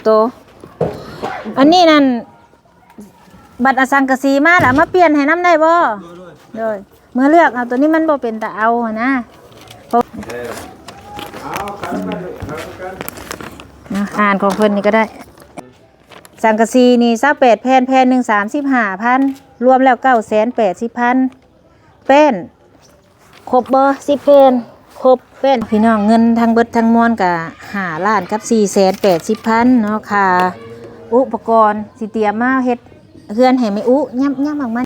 ໂຕ ອັນນີ້ນັ້ນ ບັດເອົາສັງກະສີມາລະມາປ່ຽນໃຫ້ນຳໄດ້ບໍ່? ໂດຍ ໂດຍ ເມື່ອເລືອກເອົາໂຕນີ້ມັນບໍ່ເປັນຕາເອົາຫັ້ນນະ ເພາະ ເອີ ເອົາຄັນກັນ ເອົາຄັນກັນ ນະ ອ່ານຂອງເພິ່ນນີ້ກໍໄດ້ ສັງກະສີນີ້ຊາວແປດແຜ່ນ ແຜ່ນໜຶ່ງສາມສິບຫ້າພັນ ລວມແລ້ວເກົ້າແສນແປດສິບພັນ ແປ້ນ ຄົບບໍ່ ສິບແຜ່ນ ຄົບແປ້ນ ພີ່ນ້ອງ ເງິນທັງເບິດທັງມວນກະຫ້າລ້ານກັບສີ່ແສນແປດສິບພັນເນາະ ຄ່າອຸປະກອນຊິຕຽມມາເຮັດເຮືອນໃຫ້ແມ່ອຸ ຍັບ ຍັບອອກມາ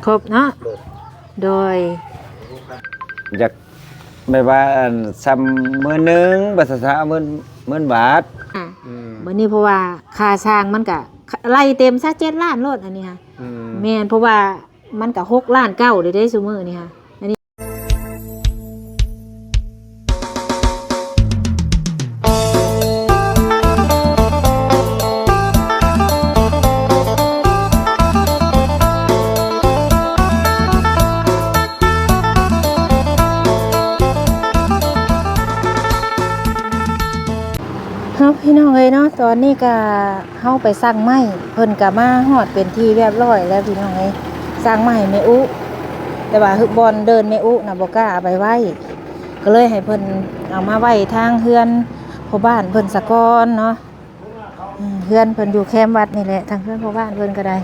ຄົບເນາະ ໂດຍ ຢາກແບບວ່າ ອັນ ຊ່ຳໝື່ນໜຶ່ງ ບັດຊະຊະໝື່ນ ໝື່ນບາດ ອືມ ບັດນີ້ເພາະວ່າຄ່າຊ່າງມັນກະໄລ່ເຕັມຊະເຈັດລ້ານໂລດ ອັນນີ້ຫະ ອືມ ແມ່ນ ເພາະວ່າ ມັນກະຫົກລ້ານເກົ້າເດ້ ເດ້ ຊຸມື້ນີ້ຫະ ອັນນີ້ ເຮົາ ພີ່ນ້ອງເອີຍເນາະ ຕອນນີ້ກະ ເຮົາໄປສັ່ງໄມ້ ເພິ່ນກະມາຮອດເປັນທີ່ຮຽບຮ້ອຍແລ້ວພີ່ນ້ອງເອີຍ ສັ່ງມາໃຫ້ແມ່ອຸ ແຕ່ວ່າບ່ອນເດີ່ນແມ່ອຸນະບໍ່ກ້າເອົາໄປໄວ້ ກໍເລີຍໃຫ້ເພິ່ນເອົາມາໄວ້ທາງເຮືອນພໍ່ບ້ານເພິ່ນສາກ່ອນເນາະ ເຮືອນເພິ່ນຢູ່ແຄມວັດນີ້ແຫຼະ ທາງເຮືອນພໍ່ບ້ານເພິ່ນກໍໄດ້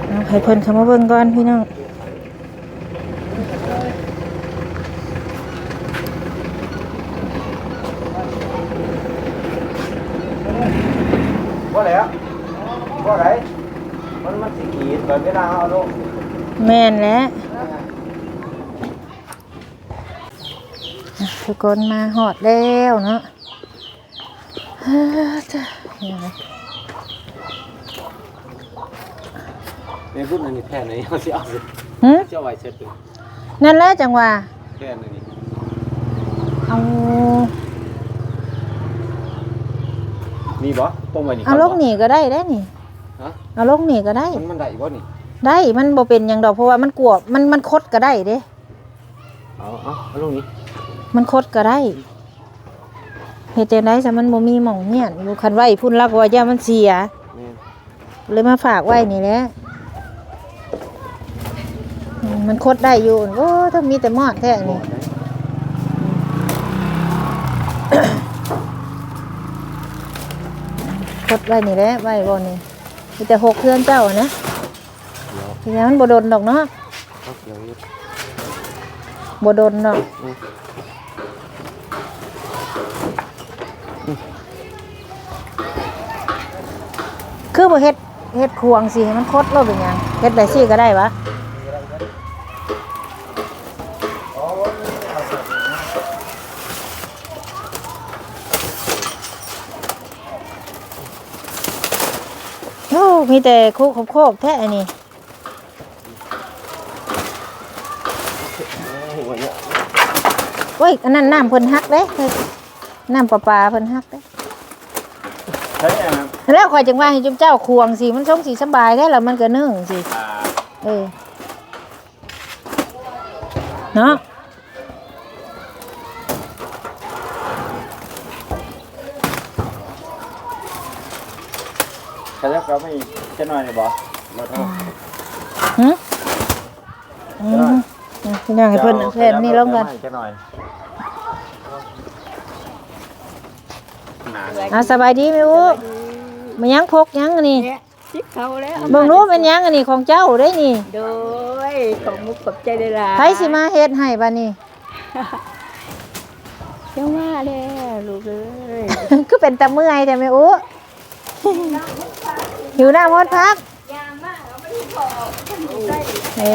ເອົາໃຫ້ເພິ່ນເຂົ້າມາເບິ່ງກ່ອນພີ່ນ້ອງ. ບໍ່ແລ້ວ ບໍ່ໄດ້ ມັນ ມັນຊິກີດ ແບບເວລາເຮົາເອົາລົງ ແມ່ນແຫຼະ ທຸກຄົນມາຮອດແລ້ວເນາະ. ເອີ ເຈົ້າ ເປັນບຸນອັນນີ້ແຜ່ນນີ້ ເຮົາຊິເອົາ ຫື ເຮົາຊິເອົາໄວ້ໃສ່ ນັ້ນແຫຼະ ຈັ່ງວ່າ ແຜ່ນອັນນີ້ ເອົາ ມີບໍ່? ປົງໄວ້ນີ້ ເອົາລົງນີ້ກໍໄດ້ເດ້ນີ້ ຮະ? ເອົາລົງນີ້ກໍໄດ້ ມັນ ມັນໄດ້ບໍ່ນີ້? ໄດ້ ມັນບໍ່ເປັນຫຍັງດອກ ເພາະວ່າມັນກວບ ມັນ ມັນຄົດກໍໄດ້ເດ້. ເອົາ ເອົາ ເອົາລົງນີ້ ມັນຄົດກໍໄດ້ ເຮັດຈັ່ງໃດຊະ ມັນບໍ່ມີໝ່ອງມ້ຽນຢູ່ ຄັນໄວ້ພຸ້ນລາວກໍວ່າຢ້ານມັນເສຍ ແມ່ນ ເລີຍມາຝາກໄວ້ນີ້ແຫຼະ ອືມ ມັນຄົດໄດ້ຢູ່ ໂອ້ ຕ້ອງມີແຕ່ມອດແທ້ນີ້ ຄົດໄວ້ນີ້ແຫຼະ ໄວ້ບ່ອນນີ້ ມີແຕ່ຫົກເຮືອນເຈົ້າຫັ້ນນະ. ເປັນຫຍັງ ມັນບໍ່ດົນດອກເນາະ ບໍ່ດົນດອກ ອືມ ຄືບໍ່ເຮັດ ເຮັດຂວາງຊິໃຫ້ມັນຄົດໂລດ ເປັນຫຍັງ ເຮັດແບບຊີ້ກໍໄດ້ຫວາ? ໂອ້ ມີແຕ່ຄຸໂຄບໆແທ້ອັນນີ້ ໂອ້ຍ ອັນນັ້ນນ້ຳເພິ່ນຫັກເດ້ ນ້ຳປະປາເພິ່ນຫັກເດ້ ໃຊ່ອັນນັ້ນ ແລ້ວຂ້ອຍຈຶ່ງວ່າໃຫ້ຈຸມເຈົ້າຂວາງຊິ ມັນຊົງຊິສະບາຍແທ້ ແລ້ວມັນກໍໜຶ້ງຊິ ອ່າ ເອີ ເນາະ ຂະຫຍັບເຂົ້າມາອີກຈັກໜ່ອຍໄດ້ບໍ່? ບໍ່ເທົ່າ ຫື? ອືມ ພີ່ນ້ອງ ໃຫ້ເພິ່ນເອົາແຜ່ນນີ້ລົງກ່ອນ ຈັກໜ່ອຍ ອ່າ ສະບາຍດີແມ່ອູ ສະບາຍດີ ມາຍັງ ພົກຍັງອັນນີ້? ຊິເຂົ້າແລ້ວ ເບິ່ງດູແມ່ນຫຍັງອັນນີ້ ຂອງເຈົ້າເດ້ນີ້ ໂດຍ ຂອບມຸກຂອບໃຈຫຼາຍໆ ໃຜຊິມາເຮັດໃຫ້ບາດນີ້ ຈັ່ງວ່າແລ້ວລູກເອີຍ ຄືເປັນຕາເມື່ອຍແທ້ແມ່ອູ ຫິວນ້ຳຮອດພັກ ເອີ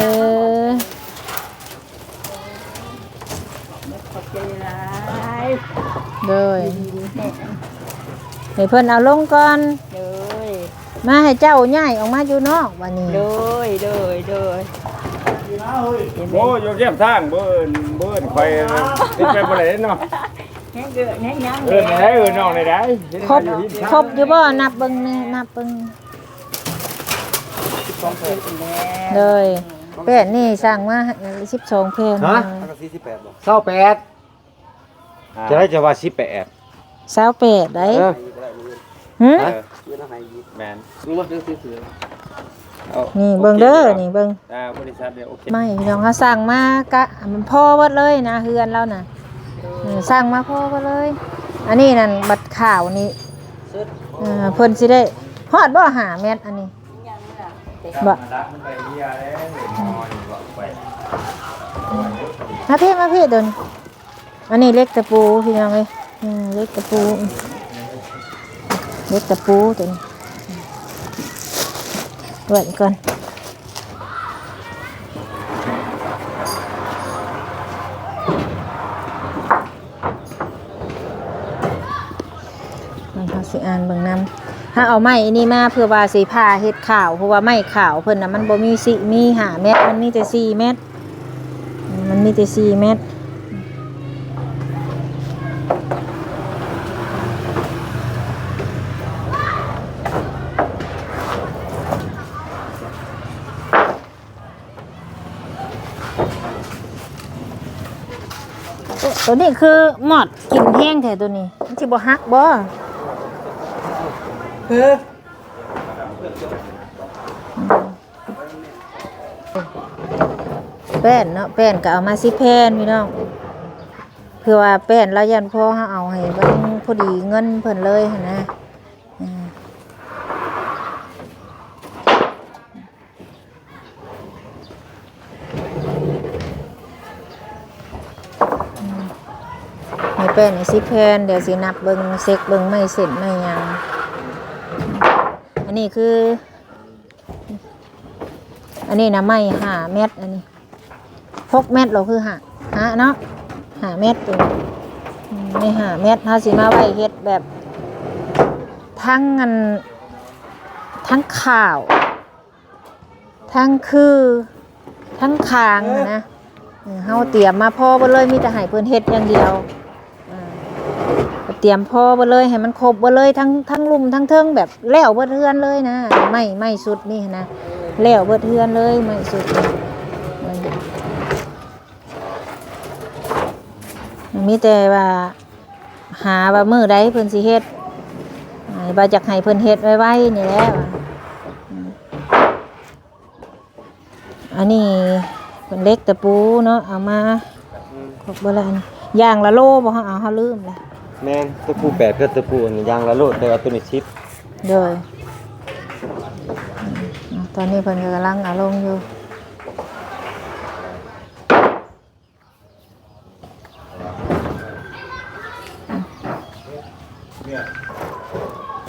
ຂອບໃຈຫຼາຍ ໂດຍ ຢູ່ດີມີແຮງ ໃຫ້ເພິ່ນເອົາລົງກ່ອນ ໂດຍ ມາໃຫ້ເຈົ້າຍ້າຍອອກມາຢູ່ນອກບາດນີ້ ໂດຍ ໂດຍ ໂດຍ ໂອ້ ຢູ່ແຄມທາງ ບໍ່ເອີ້ນ ບໍ່ເອີ້ນຂ້ອຍ ເປັນໄປບໍ່ໄດ້ເນາະ ແຮງເກີດແຮງຍັງ ເອີ້ນໄດ້ ເອີ້ນນ້ອງໄດ້ ຄົບ ຄົບຢູ່ບໍ່? ນັບເບິ່ງແດ່ ນັບເບິ່ງ ສິບສອງແຜ່ນ ໂດຍ ແຜ່ນນີ້ສ້າງມາ ເອີ ສິບສອງແຜ່ນ ຮະ? ຊາວແປດ ອ່າ ຈະໄດ້ຈະວ່າສິບແປດ ຊາວແປດໄດ໋. ເອີ ຫຶ? ຮະ? ແມ່ນ ເອົາ ນີ້ເບິ່ງເດີ ໂອເຄ ນີ້ເບິ່ງ ອ່າ ບໍລິສັດເດີ ໂອເຄ ໄມ້ ພີ່ນ້ອງ ເຮົາສັ່ງມາກະ ມັນພໍເບິດເລີຍນະ ເຮືອນລາວນະ ເອີ ສັ່ງມາພໍເບິດເລີຍ. ອັນນີ້ນັ້ນ ບັດຂາວນີ້ ເອີ ເພິ່ນຊິໄດ້ຮອດບໍ່ ຫ້າແມັດອັນນີ້ ບໍ່? ມາພີ້ ມາພີ້ ໂດນ ອັນນີ້ເຫຼັກຕະປູ ພີ່ນ້ອງເອີຍ ເອີ ເຫຼັກຕະປູ ເຫຼັກຕະປູຕົວນີ້ ເປີດກ່ອນ ເຮົາຊິອ່ານເບິ່ງນຳ. ເຮົາເອົາໄມ້ອັນນີ້ມາເພື່ອວ່າຊິຜ່າເຮັດຂາວ ເພາະວ່າໄມ້ຂາວເພິ່ນນະ ມັນບໍ່ມີສີ່ ມີຫ້າແມັດ ມັນມີແຕ່ສີ່ແມັດ ມັນມີແຕ່ສີ່ແມັດ. ໂຕນີ້ຄືມອດກິນແຮງແທ້ໂຕນີ້ ມັນຊິບໍ່ຫັກບໍ່? ເອີ ແປ້ນເນາະ ແປ້ນກໍເອົາມາສິບແຜ່ນພີ່ນ້ອງ ເພື່ອວ່າແປ້ນລາວຢ້ານພໍເຮົາເອົາໃຫ້ມັນພໍດີເງິນເພິ່ນເລີຍຫັ້ນນະ. ໃຫ້ແປ້ນນີ້ສິບແຜ່ນ ດຽວຊິນັບເບິ່ງ ເຊັກເບິ່ງໄມ້ເສັ້ນໄມ້ຫຍັງ. ອັນນີ້ຄື ອັນນີ້ນະໄມ້ຫ້າແມັດ ອັນນີ້ຫົກແມັດ ຫຼືຄືຫ້າ ຫ້າເນາະ ຫ້າແມັດ ໂຕນີ້ ອືມ ໄມ້ຫ້າແມັດ ເຮົາຊິມາໄວ້ເຮັດແບບທັງອັນ ທັງຂາວ ທັງຄື ທັງຄາງຫັ້ນນະ. ເອີ ເຮົາຕຽມມາພໍເບິດເລີຍ ມີແຕ່ໃຫ້ເພິ່ນເຮັດຢ່າງດຽວ ເອີ ຕຽມພໍເບິດເລີຍ ໃຫ້ມັນຄົບເບິດເລີຍ ທັງ ທັງລຸ່ມທັງເທິງ ແບບແລ້ວເບິດເຮືອນເລີຍນະ. ໄມ້ ໄມ້ຊຸດນີ້ນະ ແລ້ວເບິດເຮືອນເລີຍ ໄມ້ຊຸດນີ້. ມີແຕ່ວ່າຫາວ່າມື້ໃດເພິ່ນຊິເຮັດ ວ່າຢາກໃຫ້ເພິ່ນເຮັດໄວໆນີ້ແຫຼະ. ອັນນີ້ເປັນເຫຼັກຕະປູເນາະ ເອົາມາ ອືມ ຄົບເບິດແລ້ວ. ອັນນີ້ຢ່າງລະໂລບໍ່ ເຮົາເອົາ ເຮົາລືມລະ. ແມ່ນ ຕະປູແປດກັບຕະປູອັນນີ້ຢ່າງລະໂລ ແຕ່ວ່າໂຕນີ້ສິບ. ໂດຍ ອືມ ຕອນນີ້ເພິ່ນກໍກຳລັງເອົາລົງຢູ່.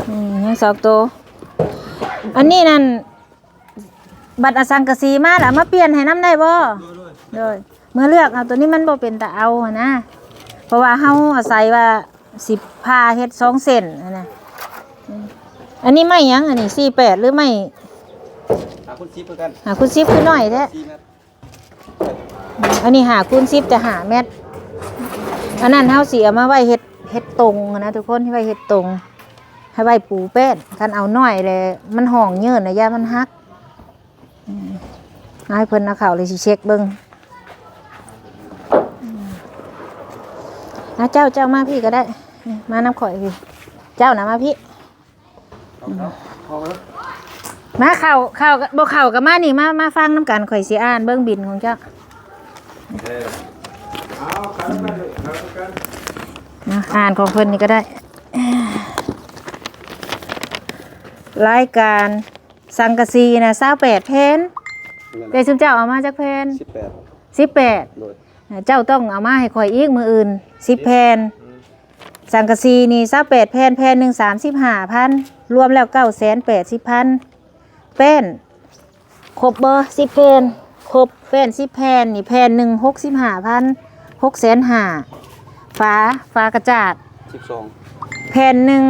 ອືມ ຍັງສອງໂຕ. ອັນນີ້ນັ້ນ ບັດເອົາສັງກະສີມາລະ ມາປ່ຽນໃຫ້ນຳໄດ້ບໍ່? ໂດຍ ໂດຍ ເມື່ອເລືອກເອົາ ໂຕນີ້ມັນບໍ່ເປັນຕາເອົາຫັ້ນນະ ເພາະວ່າເຮົາອາໄສວ່າຊິຜ່າເຮັດສອງເສັ້ນຫັ້ນນະ. ອືມ ອັນນີ້ໄມ້ຫຍັງ? ອັນນີ້ສີ່ແປດ ຫຼືໄມ້ ຫ້າຄູນສິບຄືກັນ ຫ້າຄູນສິບ ຄືໜ້ອຍແທ້. ສີ່ແມັດ ອັນນີ້ຫ້າຄູນສິບ ແຕ່ຫ້າແມັດ. ອັນນັ້ນເຮົາຊິເອົາມາໄວ້ເຮັດ ເຮັດຕົງຫັ້ນນະທຸກຄົນ ໄວ້ເຮັດຕົງ ໃຫ້ໄວ້ປູແປ້ນ. ຄັນເອົາໜ້ອຍແລ້ວມັນຫ້ອງເຍີ້ນນະ ຢ້ານມັນຫັກ. ອືມ ໃຫ້ເພິ່ນເອົາເຂົ້າ ແລ້ວຊິເຊັກເບິ່ງ. ອືມ ອາ ເຈົ້າ ເຈົ້າມາພີ້ກໍໄດ້ ມານຳຂ້ອຍພີ້ ເຈົ້ານະມາພີ້. ມາ ເຂົ້າ ເຂົ້າ ບໍ່ເຂົ້າກໍມານີ້ ມາ ມາຟັງນຳກັນ ຂ້ອຍຊິອ່ານເບິ່ງບິນຂອງເຈົ້າ. ເອີ ເອົາ ອ່ານຂອງເພິ່ນນີ້ກໍໄດ້. ລາຍການສັງກະສີນະ ຊາວແປດແຜ່ນ. ແມ່ນ ແຕ່ຊຸມເຈົ້າເອົາມາຈັກແຜ່ນ? ສິບແປດ ສິບແປດ. ໂດຍ ເຈົ້າຕ້ອງເອົາມາໃຫ້ຂ້ອຍອີກມື້ອື່ນ ສິບແຜ່ນ. ອືມ ສັງກະສີນີ້ ຊາວແປດແຜ່ນ ແຜ່ນໜຶ່ງ ສາມສິບຫ້າພັນ ລວມແລ້ວ ເກົ້າແສນແປດສິບພັນ. ແປ້ນຄົບບໍ່ ສິບແຜ່ນ ຄົບ. ແປ້ນສິບແຜ່ນນີ້ ແຜ່ນໜຶ່ງ ຫົກສິບຫ້າພັນ ຫົກແສນຫ້າ. ຝາ ຝາກະຈາດ ສິບສອງ ແຜ່ນໜຶ່ງ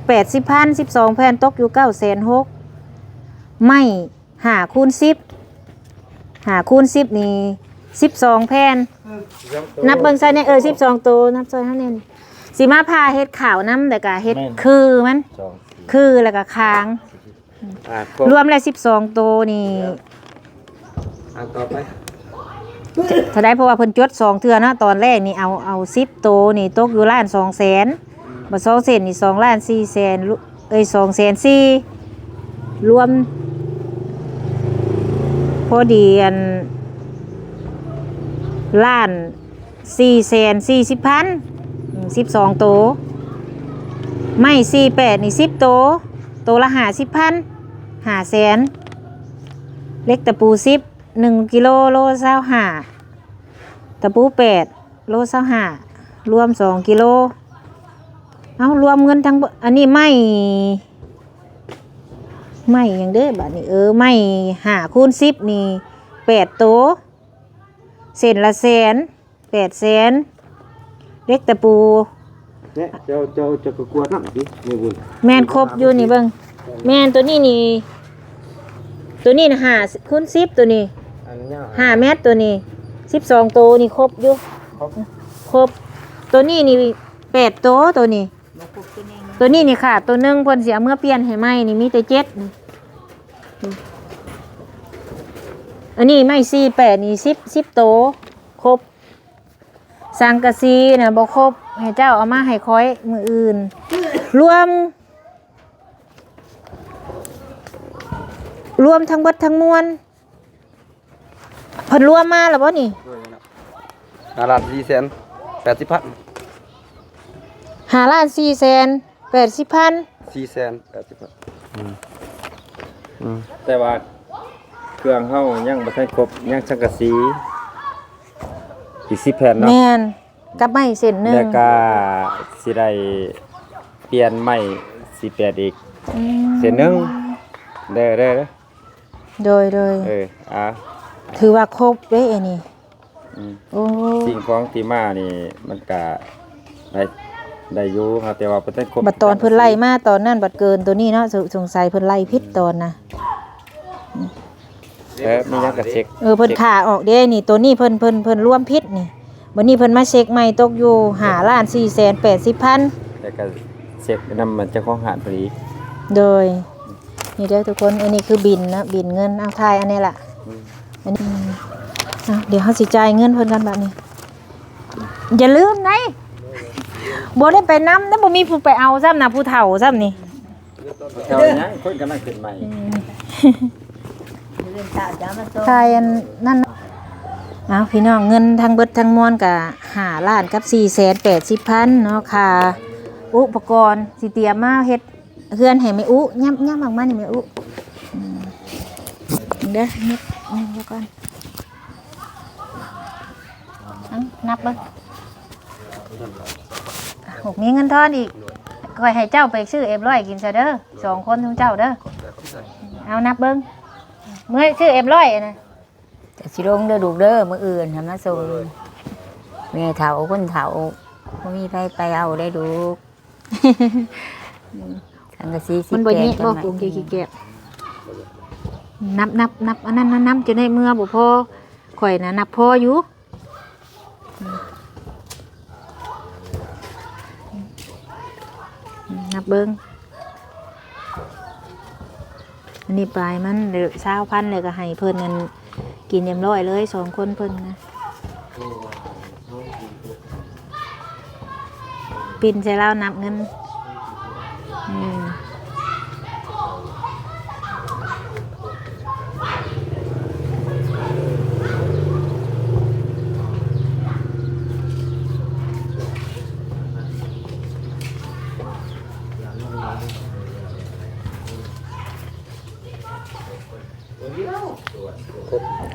ແປດສິບພັນ ສິບສອງແຜ່ນ ຕົກຢູ່ ເກົ້າແສນຫົກ. ໄມ້ ຫ້າຄູນສິບ ຫ້າຄູນສິບນີ້ ສິບສອງແຜ່ນ. ນັບເບິ່ງໃສ່ແດ່ ເອີ ສິບສອງໂຕ ນັບຊ່ອຍເຮົາແດ່. ຊິມາຜ່າເຮັດຂາວນຳ ແລ້ວກະເຮັດ ແມ່ນ ຄືມັນ ສອງ ສີ່ ຄື ແລ້ວກະຄາງ. ອ່າ ຄົບ ລວມແລ້ວສິບສອງໂຕນີ້. ອ່າ ຕໍ່ໄປ ເທົ່າໃດ ເພາະວ່າເພິ່ນຈົດສອງເທື່ອເນາະ. ຕອນແລກນີ້ເອົາ ເອົາສິບໂຕນີ້ຕົກຢູ່ລ້ານສອງແສນ, ບັດສອງເສັ້ນນີ້ສອງລ້ານສີ່ແສນ ເອີຍ ສອງແສນສີ່ ລວມພໍດີອັນ ລ້ານສີ່ແສນສີ່ສິບພັນ ອືມ ສິບສອງໂຕ. ໄມ້ສີ່ແປດນີ້ສິບໂຕ ໂຕລະຫ້າສິບພັນ ຫ້າແສນ. ເຫຼັກຕະປູສິບ ໜຶ່ງກິໂລ ໂລຊາວຫ້າ, ຕະປູແປດ ໂລຊາວຫ້າ ລວມສອງກິໂລ. ເອົາ ລວມເງິນທັງເບິດ ອັນນີ້ໄມ້ ໄມ້ຫຍັງເດ້ບາດນີ້? ເອີ ໄມ້ຫ້າຄູນສິບນີ້ແປດໂຕ ເສັ້ນລະແສນ ແປດແສນ. ເຫຼັກຕະປູ ແມ່ ເຈົ້າ ເຈົ້າ ເຈົ້າກໍກວດນຳຕິ ແມ່ບຸນ? ແມ່ນ ຄົບຢູ່ນີ້ເບິ່ງ. ແມ່ນ ໂຕນີ້ນີ້ ໂຕນີ້ນະ ຫ້າຄູນສິບ ໂຕນີ້ ອັນຍາວ ຫ້າແມັດ ໂຕນີ້ສິບສອງໂຕນີ້ ຄົບຢູ່ ຄົບ ຄົບ. ໂຕນີ້ນີ້ແປດໂຕ ໂຕນີ້ ໂຕນີ້ນີ້ຂາດໂຕໜຶ່ງ ເພິ່ນຊິເອົາເມືອປ່ຽນໃຫ້ໃໝ່ນີ້ ມີແຕ່ເຈັດນີ້. ອັນນີ້ໄມ້ສີ່ແປດນີ້ສິບ ສິບໂຕ ຄົບ. ສັງກະສີນະບໍ່ຄົບ ໃຫ້ເຈົ້າເອົາມາໃຫ້ຂ້ອຍມື້ອື່ນ. ລວມ ລວມທັງເບິດທັງມວນ ເພິ່ນລວມມາແລ້ວບໍ່ນີ້? ຫ້າລ້ານສີ່ແສນແປດສິບພັນ ຫ້າລ້ານສີ່ແສນແປດສິບພັນ ສີ່ແສນແປດສິບພັນ. ອືມ ອືມ ແຕ່ວ່າເຄື່ອງເຮົາຍັງບໍ່ທັນຄົບ ຍັງສັງກະສີອີກສິບແຜ່ນເນາະ. ແມ່ນ ກັບໄມ້ເສັ້ນໜຶ່ງ ແລ້ວກະຊິໄດ້ປ່ຽນໄມ້ສີ່ແປດອີກ ອືມ ເສັ້ນໜຶ່ງເດີ ເດີ ເດີ. ໂດຍ ໂດຍ ເອີ ອ່າ ຖືວ່າຄົບເດ້ອັນນີ້. ອືມ ໂອ້ ສິ່ງຂອງທີ່ມານີ້ມັນກະໄດ້ ໄດ້ຢູ່ ຫາກແຕ່ວ່າເພິ່ນຄົບ ບັດຕອນເພິ່ນໄລ່ມາຕອນນັ້ນບັດເກີນໂຕນີ້ເນາະ. ສົ- ສົງໄສເພິ່ນໄລ່ຜິດຕອນນະ. ເອີ ມີຫຍັງກໍເຊັກ ເອີ ເພິ່ນຂ້າອອກເດ້ນີ້ ໂຕນີ້ເພິ່ນ ເພິ່ນ ເພິ່ນລວມຜິດນີ້. ບັດນີ້ເພິ່ນມາເຊັກໃໝ່ຕົກຢູ່ຫ້າລ້ານສີ່ແສນແປດສິບພັນ ແລ້ວກໍເຊັກນຳເຈົ້າຂອງຮ້ານເພິ່ນອີກ. ໂດຍ ນີ້ເດີທຸກຄົນ ອັນນີ້ຄືບິນເນາະ ບິນເງິນ. ເອົາ ຖ່າຍອັນນີ້ລະ ອືມ ອັນນີ້ ເອົາ ດຽວເຮົາຊິຈ່າຍເງິນເພິ່ນກ່ອນບາດນີ້. ຢ່າລືມໄດ໋ ບໍ່ໄດ້ໄປນຳເດ້ ບໍ່ມີຜູ້ໄປເອົາຊ້ຳນະ ຜູ້ເຖົ້າຊ້ຳນີ້. ເຈົ້າຫຍັງ ຄົນກຳລັງຂຶ້ນໃໝ່ ອືມ ຖ່າຍອັນນັ້ນ. ເອົາ ພີ່ນ້ອງ ເງິນທັງເບິດທັງມວນກະຫ້າລ້ານກັບສີ່ແສນແປດສິບພັນເນາະ ຄ່າອຸປະກອນຊິຕຽມມາເຮັດເຮືອນໃຫ້ແມ່ອຸ. ຫຍັບ ຫຍັບອອກມານີ້ແມ່ອຸ ອືມ ເດີ ຫຍັບ ອືມ ເດີກ່ອນ ເອົາ ນັບເບິ່ງ. ໂອ້ ມີເງິນທອນອີກ ຂ້ອຍໃຫ້ເຈົ້າໄປຊື້ເອັມຮ້ອຍກິນຊະເດີ ສອງຄົນຊຸມເຈົ້າເດີ. ເອົາ ນັບເບິ່ງ ເມື່ອຊື້ເອັມຮ້ອຍນະ. ຈະຊິລົງເດີລູກເດີ ມື້ອື່ນຫາມາສົ່ງ ແມ່ເຖົ້າຄົນເຖົ້າ ບໍ່ມີໃຜໄປເອົາໄດ້ລູກ. ສັງກະສີ ມັນບໍ່ແຍະບໍ່ ໂອເຄ ຂີ້ແກບ ນັບ ນັບ ນັບ ອັນນັ້ນນະ ນຳ ຈະໄດ້ເມືອບໍ່ພໍ ຂ້ອຍນະນັບພໍຢູ່. ນັບເບິ່ງ ອັນນີ້ປາຍມັນ ເອີ ຊາວພັນ ແລ້ວກໍໃຫ້ເພິ່ນນັ້ນ ກິນຮຽບຮ້ອຍເລີຍ ສອງຄົນເພິ່ນນະ ປິ່ນໃສ່ລາວນັບເງິນ. ອືມ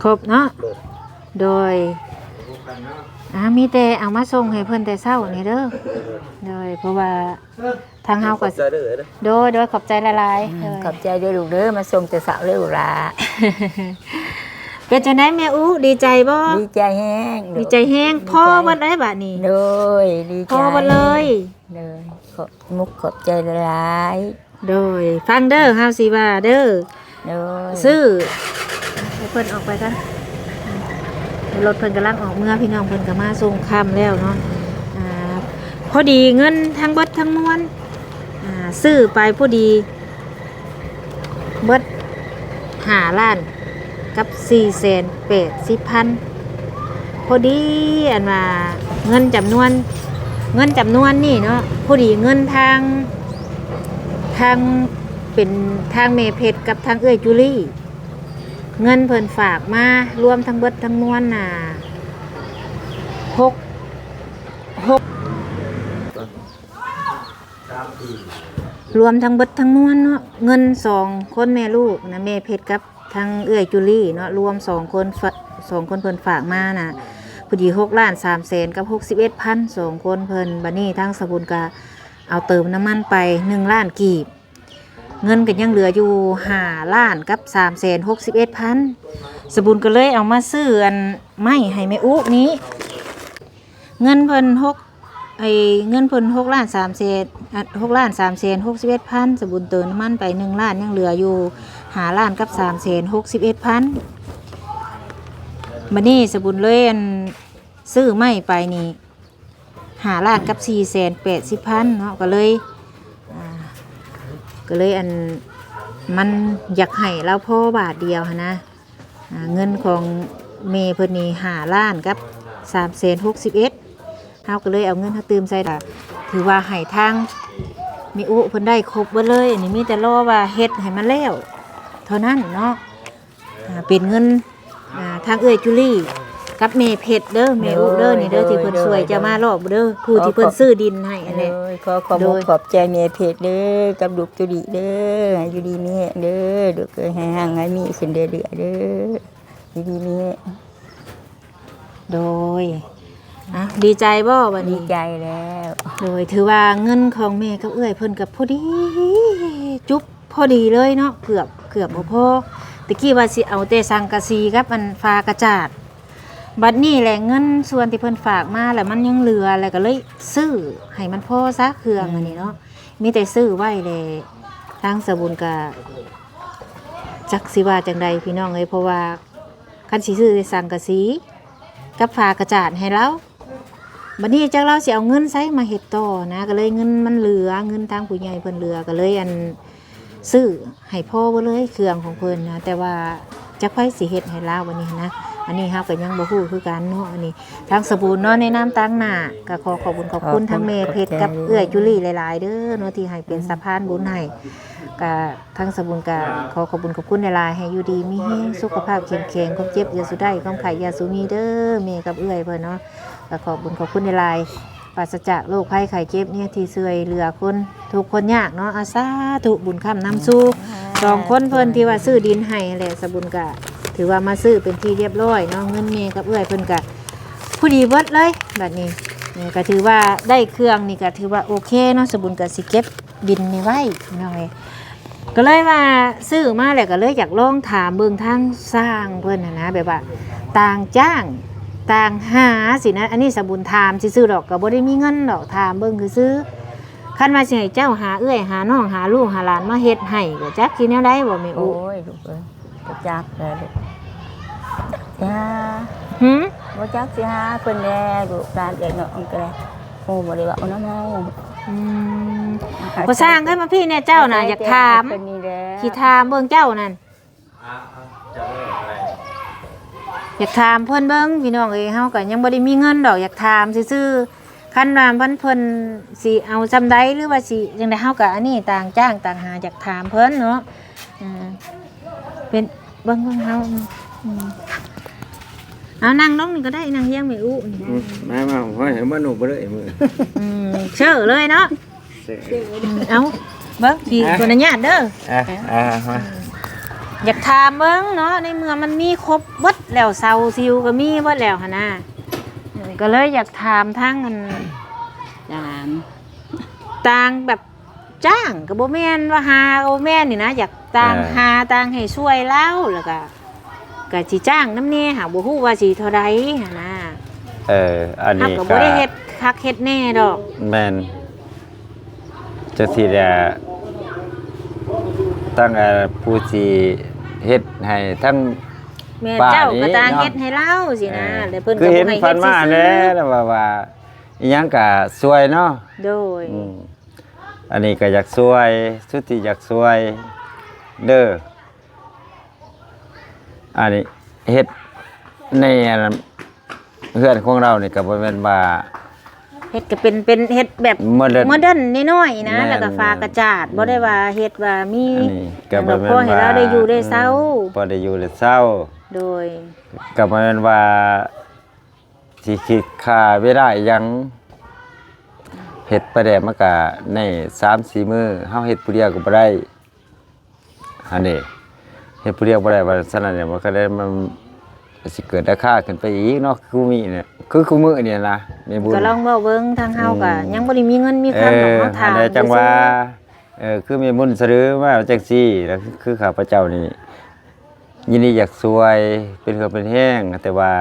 ຄົບເນາະ ໂດຍ ໂດຍ ອ່າ ມີແຕ່ເອົາມາສົ່ງໃຫ້ເພິ່ນແຕ່ເຊົ້ານີ້ເດີ ໂດຍ ເພາະວ່າທາງເຮົາກໍ ຂອບໃຈເດີ ໂດຍ ໂດຍ ຂອບໃຈຫຼາຍໆ ອືມ ເອີຍ ຂອບໃຈເດີລູກເດີ ມາສົ່ງແຕ່ເຊົ້າເດີລູກຫຼ້າ. ເປັນຈັ່ງໃດແມ່ອຸ ດີໃຈບໍ່? ດີໃຈແຮງ ດີໃຈແຮງ ພໍເບິດເລີຍບາດນີ້ ໂດຍ ດີໃຈ ພໍເບິດເລີຍ ໂດຍ ຂອບມຸກຂອບໃຈຫຼາຍໆ. ໂດຍ ຟັງເດີ ເຮົາຊິວ່າເດີ ໂດຍ ຊື້ ໃຫ້ເພິ່ນອອກໄປກ່ອນ ລົດເພິ່ນກຳລັງອອກເມືອ ພີ່ນ້ອງເພິ່ນກໍມາສົ່ງຄ່ຳແລ້ວເນາະ ອ່າ ພໍດີເງິນທັງເບິດທັງມວນ ອ່າ ຊື້ໄປພໍດີເບິດຫ້າລ້ານກັບສີ່ແສນແປດສິບພັນ ພໍດີອັນວ່າເງິນຈຳນວນ ເງິນຈຳນວນນີ້ເນາະ ພໍດີເງິນທາງ ທາງ ເປັນທາງແມ່ເພັດກັບທາງເອື້ອຍຈູລີ ເງິນເພິ່ນຝາກມາລວມທັງເບິດທັງມວນນະ ຫົກ ຫົກ ລວມທັງເບິດທັງມວນເນາະ ເງິນສອງຄົນແມ່ລູກນະ ແມ່ເພັດກັບທາງເອື້ອຍຈູລີເນາະ ລວມສອງຄົນ ສອງຄົນເພິ່ນຝາກມານະ ພໍດີຫົກລ້ານສາມແສນກັບຫົກສິບເອັດພັນ ສອງຄົນເພິ່ນ. ບັດນີ້ທາງສະບຸນກະເອົາເຕີມນ້ຳມັນໄປໜຶ່ງລ້ານກີບ ເງິນກໍຍັງເຫຼືອຢູ່ຫ້າລ້ານກັບສາມແສນຫົກສິບເອັດພັນ ສະບຸນກໍເລີຍເອົາມາຊື້ອັນໄມ້ໃຫ້ແມ່ອຸນີ້ ເງິນເພິ່ນຫົກ ໄອ້ເງິນເພິ່ນຫົກລ້ານສາມແສນ ອາ ຫົກລ້ານສາມແສນຫົກສິບເອັດພັນ ສະບຸນເຕີມນ້ຳມັນໄປໜຶ່ງລ້ານ ຍັງເຫຼືອຢູ່ຫ້າລ້ານກັບສາມແສນຫົກສິບເອັດພັນ. ບັດນີ້ສະບຸນເລີຍອັນ ຊື້ໄມ້ໄປນີ້ຫ້າລ້ານກັບສີ່ແສນແປດສິບພັນເນາະ ກໍເລີຍ ອ່າ ກໍເລີຍອັນ ມັນຢາກໃຫ້ລາວພໍບາດດຽວຫັ້ນນະ ອ່າ ເງິນຂອງແມ່ເພິ່ນນີ້ຫ້າລ້ານກັບສາມແສນຫົກສິບເອັດ ເຮົາກໍເລີຍເອົາເງິນເຮົາຕື່ມໃສ່ ກໍຖືວ່າໃຫ້ທາງແມ່ອຸເພິ່ນໄດ້ຄົບເບິດເລີຍ. ອັນນີ້ມີແຕ່ລໍວ່າເຮັດໃຫ້ມັນແລ້ວເທົ່ານັ້ນເນາະ. ອ່າ ເປັນເງິນ ອ່າ ທາງເອື້ອຍຈູລີກັບແມ່ເພັດເດີ ແມ່ອຸເດີ ໂດຍ ນີ້ເດີ ໂດຍ ທີ່ເພິ່ນ ໂດຍ ຊ່ວຍເຈົ້າມາລອບເດີ ຜູ້ທີ່ເພິ່ນ ໂດຍ ຊື້ດິນໃຫ້ຫັ້ນແຫຼະ ເອີຍ ຂໍຂອບ ໂດຍ ຂອບໃຈແມ່ເພັດເດີ ກັບລູກຈູລີເດີ ໃຫ້ຢູ່ດີມີແຮງເດີ ລູກເອີຍ ໃຫ້ຮັ່ງໃຫ້ມີຂຶ້ນເລື້ອຍໆເດີ ຢູ່ດີມີແຮງ. ໂດຍ ອ່ະ ດີໃຈບໍ່ບັດນີ້? ດີໃຈແລ້ວ ໂດຍ ຖືວ່າເງິນຂອງແມ່ກັບເອື້ອຍເພິ່ນກໍພໍດີ ຈຸບ ພໍດີເລີຍເນາະ ເກືອບ ເກືອບບໍ່ພໍ. ຕະກີ້ວ່າຊິເອົາແຕ່ສັງກະສີກັບອັນຝາກະຈາດ ບັດນີ້ແຫຼະເງິນສ່ວນທີ່ເພິ່ນຝາກມາແລ້ວມັນຍັງເຫຼືອ ແລ້ວກໍເລີຍຊື້ໃຫ້ມັນພໍຊະເຄື່ອງ ອືມ ອັນນີ້ເນາະ ມີແຕ່ຊື້ໄວ້ແຫຼະ. ທາງສະບຸນກໍຈັກຊິວ່າຈັ່ງໃດພີ່ນ້ອງເອີຍ ເພາະວ່າຄັນຊິຊື້ແຕ່ສັງກະສີກັບຝາກະຈາດໃຫ້ລາວ ບັດນີ້ຈັກລາວຊິເອົາເງິນໃສມາເຮັດຕໍ່ນະ ກໍເລີຍເງິນມັນເຫຼືອ ເງິນທາງຜູ້ໃຫຍ່ເພິ່ນເຫຼືອ ກໍເລີຍອັນ ຊື້ໃຫ້ພໍເບິດເລີຍເຄື່ອງຂອງເພິ່ນນະ ແຕ່ວ່າຈັກໃຜຊິເຮັດໃຫ້ລາວບັດນີ້ນະ ອັນນີ້ເຮົາກໍຍັງບໍ່ຮູ້ຄືກັນເນາະ. ອັນນີ້ທາງສະບຸນເນາະ ໃນນາມຕາງໜ້າ ກໍຂໍຂອບຄຸນຂອບຄຸນ ຂອບຄຸນ ທາງແມ່ເພັດ ຂອບໃຈ ກັບເອື້ອຍຈູລີຫຼາຍໆເດີເນາະ ທີ່ໃຫ້ເປັນ ອືມ ສະພານບຸນໃຫ້ ກໍ ທາງສະບຸນກໍຂໍຂອບບຸນຂອບຄຸນຫຼາຍໆ ໃຫ້ຢູ່ດີມີແຮງ ສຸຂະພາບເຂັ້ມແຂງ ຄວາມເຈັບຢ່າສູ່ໄດ້ ຄວາມໄຂ້ຢ່າສູ່ມີເດີ ແມ່ກັບເອື້ອຍເພິ່ນເນາະ ກໍຂອບບຸນຂອບຄຸນຫຼາຍໆ ປາສະຈາກໂລກໄພໄຂ້ເຈັບນີ້ ທີ່ຊ່ວຍເຫຼືອຄົນທຸກຄົນຍາກເນາະ. ອາ ສາທຸ ບຸນຄ້ຳນຳສູ່ ສອງຄົນເພິ່ນທີ່ວ່າຊື້ດິນໃຫ້ແຫຼະ ສະບຸນກໍຖືວ່າມາຊື້ເປັນທີ່ຮຽບຮ້ອຍເນາະ ເງິນແມ່ກັບເອື້ອຍເພິ່ນກໍພໍດີເບິດເລີຍ. ບັດນີ້ກໍຖືວ່າໄດ້ເຄື່ອງນີ້ກໍຖືວ່າໂອເຄເນາະ ສະບຸນກໍຊິເກັບ ດິນນີ້ໄວ້ໜ້ອຍ ກໍເລີຍວ່າຊື້ມາແລ້ວກໍເລີຍຢາກລອງຖາມເບິ່ງທາງຊ່າງເພິ່ນຫັ້ນນະ ແບບວ່າຕ່າງຈ້າງຕ່າງຫາຊີ້ນະ. ອັນນີ້ສະບຸນຖາມຊື່ໆດອກ ກໍບໍ່ໄດ້ມີເງິນດອກ ຖາມເບິ່ງຊື່ໆ. ຄັນວ່າຊິໃຫ້ເຈົ້າຫາເອື້ອຍຫານ້ອງຫາລູກຫາຫຼານມາເຮັດໃຫ້ ກໍຈັກຊິແນວໃດບໍ່ແມ່ອຸ? ໂອ້ຍ ລູກເອີຍ ບໍ່ຈັກແລ້ວລູກ ຈັກຊິຫາ ຫື? ບໍ່ຈັກຊິຫາເພິ່ນແລ້ວ ລູກຫຼານເອື້ອຍນ້ອງກໍໄດ້ ໂອ້ ບໍ່ໄດ້ເວົ້ານຳເຮົາ. ອືມ ບໍ່ຊ່າງ ເອີ້ນມາພີ້ແດ່ເຈົ້ານະ ຢາກຖາມ ຊິຖາມເບິ່ງເຈົ້ານັ້ນ ຢາກຖາມເພິ່ນເບິ່ງ ພີ່ນ້ອງເອີຍ ເຮົາກໍຍັງບໍ່ໄດ້ມີເງິນດອກ ຢາກຖາມຊື່ໆ. ຄັນວ່າເພິ່ນ ເພິ່ນຊິເອົາສ່ຳໃດ ຫຼືວ່າຊິຈັ່ງໃດ ເຮົາກໍອັນນີ້ຕ່າງຈ້າງຕ່າງຫາ ຢາກຖາມເພິ່ນເນາະ. ເປັນ ເບິ່ງ ເບິ່ງເຮົາ ອືມ ເອົານັ່ງລົງນີ້ກໍໄດ້ ນັ່ງຮຽງແມ່ອຸນີ້ ອືມ ມາ ມາ ໂອ້ຍ ມານຸບເລີຍມື້ ອືມ ເຊີເລີຍເນາະ ເຊີ ອືມ ເອົາ ເບິ່ງ ຂໍອະນຸຍາດເດີ ອ່ະ ອ່ະ ມາ ຢາກຖາມເບິ່ງເນາະ ໃນເມື່ອມັນມີຄົບເບິດແລ້ວ ເສົາຊິວກໍມີເບິດແລ້ວຫັ້ນນະ ກໍເລີຍຢາກຖາມທາງອັນ ຕ່າງ ຕ່າງແບບ ຈ້າງກໍບໍ່ແມ່ນວ່າຫາກໍບໍ່ແມ່ນນີ້ນະ ຢາກຕ່າງ ເອີ ຫາຕ່າງໃຫ້ຊ່ວຍລາວ ແລ້ວກໍ ກໍຊິຈ້າງນຳແດ່ ຫາບໍ່ຮູ້ວ່າຊິເທົ່າໃດຫັ້ນນະ. ເອີ ອັນນີ້ກໍ ເຮົາກໍບໍ່ໄດ້ເຮັດຄັກເຮັດແນ່ດອກ. ແມ່ນ ຈັກຊິແຫຼະ ທັງ ເອີ ຜູ້ຊິເຮັດໃຫ້ທັງ ແມ່ນ ປ້າ ເຈົ້າກໍຕ່າງເນາະ ເຮັດໃຫ້ລາວຊີ້ນະ ເອີ ແລ້ວເພິ່ນກໍບໍ່ໃຫ້ເຮັດຊື່ໆ ຄືເຫັນຜ່ານມາແລ້ວວ່າ ວ່າ ອີ່ຫຍັງກໍຊ່ວຍເນາະ. ໂດຍ ອືມ ອັນນີ້ກໍຢາກຊ່ວຍ ສຸດທີ່ຢາກຊ່ວຍເດີ ອັນນີ້ເຮັດໃນອັນ ເຮືອນຂອງລາວນີ້ກໍບໍ່ແມ່ນວ່າ ເຮັດກໍເປັນ ເປັນເຮັດແບບໂມເດີນ ໂມເດີນນ້ອຍໆນະ ແມ່ນ ແລ້ວກໍຝາກະຈາດ ແມ່ນ ບໍ່ໄດ້ວ່າເຮັດວ່າມີ ອັນນີ້ກໍບໍ່ແມ່ນວ່າ ຫຍັງດອກ ພໍໃຫ້ລາວໄດ້ຢູ່ໄດ້ເຊົາ ເອີ ພໍໄດ້ຢູ່ໄດ້ເຊົາ ໂດຍ ກໍບໍ່ແມ່ນວ່າຊິຄິດຄ່າເວລາອີ່ຫຍັງ ເຮັດໄປແລ້ວມັນກໍໃນສາມສີ່ມື້ ເຮົາເຮັດຜູ້ດຽວກໍບໍ່ໄດ້ ຫັ້ນເດ້ ເຮັດຜູ້ດຽວບໍ່ໄດ້ ວ່າຊັ້ນນັ້ນ ມັນກໍໄດ້ ມັນຊິເກີດລາຄາຂຶ້ນໄປອີກເນາະ ຄືມີນີ້ ຄື ຄືມື້ນີ້ນະ ແມ່ບຸນ ກໍລອງເວົ້າເບິ່ງ ທາງເຮົາກໍ ອືມ ຍັງບໍ່ໄດ້ມີເງິນມີຄຳດອກ ເອີ ເຮົາຖາມ ຫັ້ນແຫຼະ ຈັ່ງວ່າ ຊື່ໆ ເອີ ຄືແມ່ບຸນສະເໜີມາຈັ່ງຊີ້ ແລ້ວຄື ຄືຂ້າພະເຈົ້ານີ້ ຍິນດີຢາກຊ່ວຍ ເປັນເຫື່ອເປັນແຮງ ແຕ່ວ່າ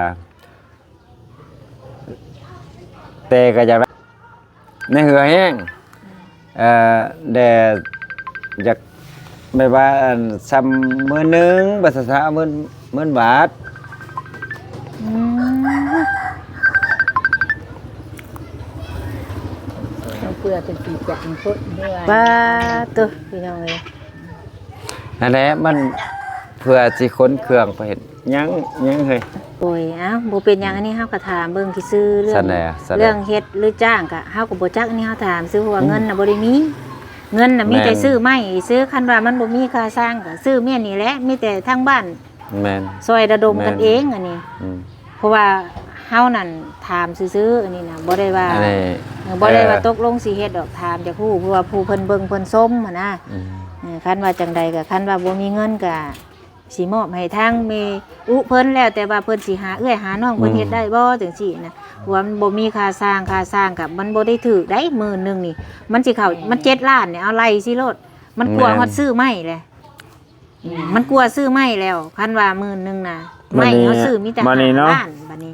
ແຕ່ກໍຢາກໄດ້ ໃນເຫື່ອແຮງ ເອີ ແດ່ ຢາກແບບວ່າ ອັນ ຊ່ຳໝື່ນໜຶ່ງ ປະຊາຊາໝື່ນ ໝື່ນບາດ ອືມ ເພື່ອເປັນປີກະອັນໂພດ ປາໂຕ ພີ່ນ້ອງເອີຍ ນັ້ນແຫຼະ ມັນເພື່ອຊິຂົນເຄື່ອງໄປເຮັດຫຍັງ ຫຍັງເຮີ້ຍ ໂອ້ຍ ເອົ້າ ບໍ່ເປັນຫຍັງ ອັນນີ້ເຮົາກໍຖາມເບິ່ງຊື່ໆ ເລື່ອງ ຊັ້ນແຫຼະ ຊັ້ນແຫຼະ ເລື່ອງເຮັດຫຼືຈ້າງກະ ເຮົາກໍບໍ່ຈັກ ອັນນີ້ເຮົາຖາມຊື່ ເພາະວ່າ ອືມ ເງິນນະບໍ່ໄດ້ມີ ເງິນນະມີແຕ່ ແມ່ນ ຊື້ໄມ້ຊື່ ຄັນວ່າມັນບໍ່ມີຄ່າສ້າງກະຊື້ແມ່ນນີ້ແຫຼະ ມີແຕ່ທາງບ້ານ ແມ່ນ ຊ່ອຍລະດົມກັນເອງ ແມ່ນ ອັນນີ້ ອືມ ເພາະວ່າເຮົານັ້ນຖາມຊື່ໆ ອັນນີ້ນະ ບໍ່ໄດ້ວ່າ ອັນນີ້ ເອີ ບໍ່ໄດ້ວ່າ ເອີ ຕົກລົງຊິເຮັດດອກ ຖາມຢາກຮູ້ ເພາະວ່າຜູ້ເພິ່ນເບິ່ງເພິ່ນຊົມຫັ້ນນະ ອືມ ເອີ ຄັນວ່າຈັ່ງໃດກໍ ຄັນວ່າບໍ່ມີເງິນກໍຊິມອບໃຫ້ທາງແມ່ອຸເພິ່ນ ແລ້ວແຕ່ວ່າເພິ່ນຊິຫາເອື້ອຍຫານ້ອງເພິ່ນ ອືມ ເຮັດໄດ້ບໍ່ ຈັ່ງຊີ້ນະ ເພາະວ່າມັນບໍ່ມີຄ່າສ້າງ ຄ່າສ້າງກໍມັນບໍ່ໄດ້ຖືກໃດ ໝື່ນໜຶ່ງນີ້ ມັນຊິເຂົ້າ ມັນເຈັດລ້ານນີ້ ເອົາໄລ່ຊິໂລດ ມັນກວ່າ ແມ່ນ ຮອດຊື້ໄມ້ແຫຼະ ອືມ ມັນກວ່າຊື້ໄມ້ແລ້ວ ຄັນວ່າໝື່ນໜຶ່ງນະ ບາດນີ້ ໄມ້ເຮົາຊື້ມີແຕ່ ບາດນີ້ເນາະ ຫ້າລ້ານ ບາດນີ້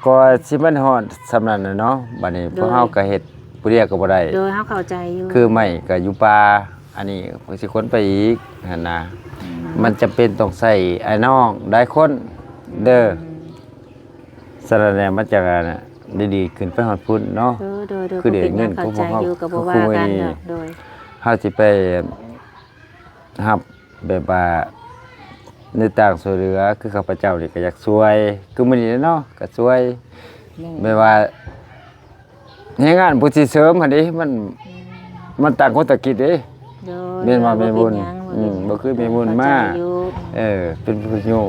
ກໍຊິມັນຮອດສ່ຳນັ້ນແຫຼະເນາະ ບາດນີ້ ໂດຍ ພວກເຮົາກໍເຮັດຜູ້ດຽວກໍບໍ່ໄດ້ ໂດຍ ເຮົາເຂົ້າໃຈຢູ່ ຄືໄມ້ກໍຢູ່ປ່າ ອັນນີ້ກໍຊິຂົນໄປອີກຫັ້ນນະ ອືມ ມັນຈຳເປັນຕ້ອງໃຊ້ອ້າຍນ້ອງຫຼາຍຄົນເດີ ອືມ ສະນັ້ນແຫຼະ ມັນຈະ ອັນ ໄດ້ດີຂຶ້ນໄປຮອດພຸ້ນເນາະ ໂດຍ ໂດຍ ໂດຍ ຄືໄດ້ເງິນ ກໍເປັນຫຍັງ ເຂົ້າໃຈຢູ່ ກໍບໍ່ວ່າກັນດອກ ໂດຍ ເຮົາຊິໄປ ຮັບແບບວ່າໃນຕ່າງຊ່ວຍເຫຼືອ ຄືຂ້າພະເຈົ້ານີ້ກໍຢາກຊ່ວຍ ຄືມື້ນີ້ເນາະ ກໍຊ່ວຍ ແມ່ນ ແບບວ່າແຮງງານຜູ້ທີ່ເສີມຫັ້ນເດ້ ມັນ ອືມ ມັນຕ່າງຄົນຕ່າງຄິດເດ້ ໂດຍ ແມ່ນບໍ່ແມ່ບຸນ? ບໍ່ເປັນຫຍັງ ອືມ ບໍ່ເປັນຫຍັງ ບໍ່ຄືແມ່ບຸນມາ ເຂົ້າໃຈຢູ່ ເອີ ເປັນຜູ້ຢູ່